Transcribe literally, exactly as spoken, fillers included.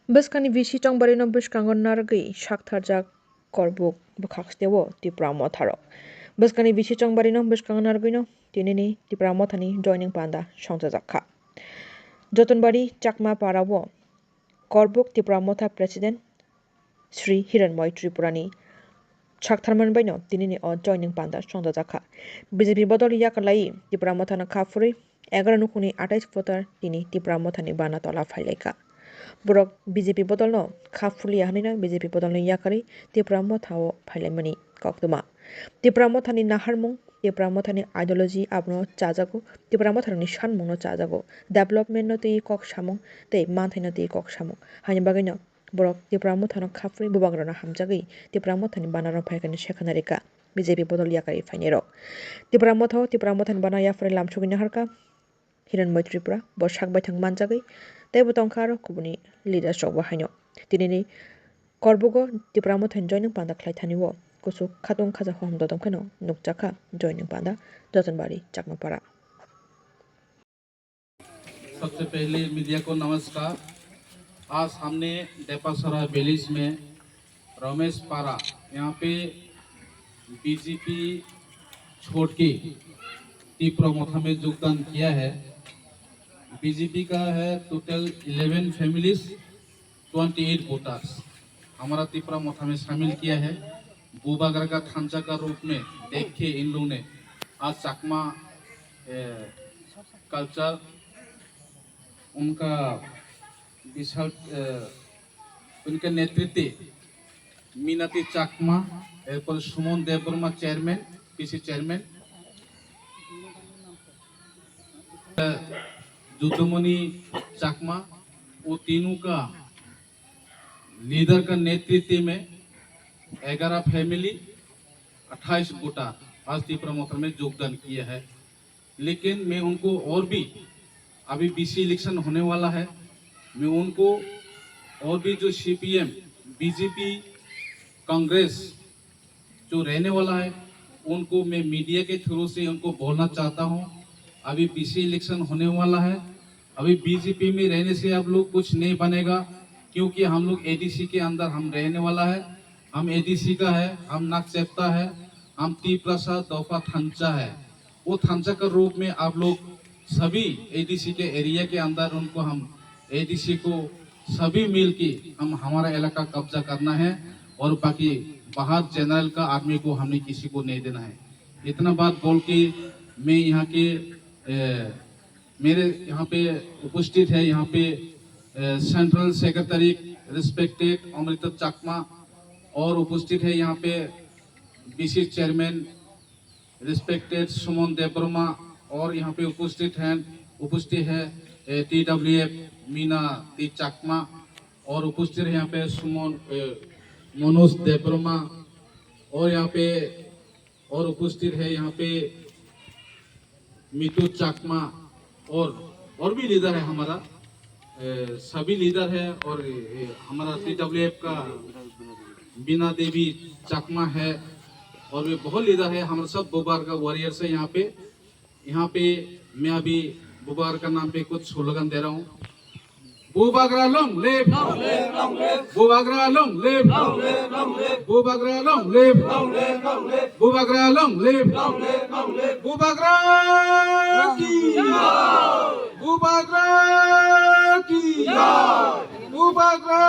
Bwskangni bisi chongbarino bwskango narwgwi saktharjak Korbuk bwkhak steo Tipra Motharok. Bwskangni bisi chongbarino bwskango narwgwino tinini Tipra Mothani joining panda songchajakha. Jotonbari Chakma Parao Korbuk Tipra Motha President Sri Hiranmoy Tripurani saktharmani baino tinini o joining panda songchajakha. B J P bodol yakarlai Tipra Mothano kha phurwi egaroh nukhungni atais voter tini Tipra Mothani bana tola phailaikha. Borok B J P bodolno kha phuliya hwnwino B J P bodolno yakarwi Tipra Mothao phailaimani koktwma. Tipra Mothani naharmung, Tipra Mothani ideology abono chajago, Tipra Motharokni sanmungno chajago, developmentno twi kok samung tei manthaino twi kok samung. Haini bagwino borok Tipra Mothano kha phurwi bubagrano hamjagwi Tipra Mothani banarok phaikani sekhana rikha. B J P bodol yakarwi phainairok. Tipra Motha o Tipra Mothani bana yaphari lamsogwi naharkha Hiranmoy Tripura, bo sak baithang manjagwi, teibo tongkha aro kubuni leaders rokbo haino. Tinini Korbugo Tipra Mothani joining panda khlai thani o kuchuk khatung khaja hohom dodom kheno nukjakha joining panda Jotonbari Chakmapara. सबसे पहले मीडिया को नमस्कार। आज हमने डेपासरा विलेज में रमेश पारा, यहाँ पे बीजेपी छोड़ के तीपरा मोथा में योगदान किया है। बीजेपी का है total eleven families, twenty eight voters हमारा तीपरा मोथा में शामिल किया है। बुबागरा का थांचा का रूप में देख के इन लोगों ने आज चकमा, ए, कल्चर, उनका विशाल, ए, उनके नेतृत्व मीनाती चाकमा, एरपर सुमन देववर्मा चेयरमैन, पीसी चेयरमैन, जुद्धमणि चाकमा, वो तीनों का लीडर का नेतृत्व में ग्यारह फैमिली, अट्ठाईस वोटर आज तीपरा मोथा में योगदान किया है। लेकिन मैं उनको और भी, अभी बीसी इलेक्शन होने वाला है, मैं उनको और भी जो सीपीएम, बीजेपी, कांग्रेस जो रहने वाला है, उनको मैं मीडिया के थ्रू से उनको बोलना चाहता हूँ, अभी बीसी इलेक्शन होने वाला है। अभी बीजेपी में रहने से आप लोग कुछ नहीं बनेगा, क्योंकि हम लोग एडीसी के अंदर हम रहने वाला है। हम एडीसी का है, हम नागचेप्ता है, हम तीपरा सा दोफा थांचा है। वो थांचा का रूप में आप लोग सभी एडीसी के एरिया के अंदर उनको हम एडीसी को सभी मिल के हम हमारा इलाका कब्जा करना है और बाकी बाहर जनरल का आदमी को हमने किसी को नहीं देना है। इतना बात बोल के मैं यहाँ के, ए, मेरे यहाँ पे उपस्थित है, यहाँ पे, ए, सेंट्रल सेक्रेटरी रिस्पेक्टेड अमृत चाकमा और उपस्थित है यहाँ पे बीसी चेयरमैन रिस्पेक्टेड सुमन देववर्मा और यहाँ पे उपस्थित हैं, उपस्थित है, ए, टीडब्ल्यूएफ मीना टी चाकमा और उपस्थित है यहाँ पे सुमन, ए, मनोज देववर्मा और यहाँ पे, और उपस्थित है यहाँ पे मितु चाकमा और, और भी लीडर है हमारा, ए, सभी लीडर है और, ए, हमारा टीडब्ल्यूएफ का बीना देवी चाकमा है और भी बहुत लीडर है। हम सब बुबागरा वॉरियर्स है यहाँ पे। यहाँ पे मैं अभी बुबागरा का नाम पे कुछ स्लोगन दे रहा हूँ। Bubagra long live! Bubagra long live! Bubagra long live! Bubagra long live! Bubagra ki! Bubagra ki! Bubagra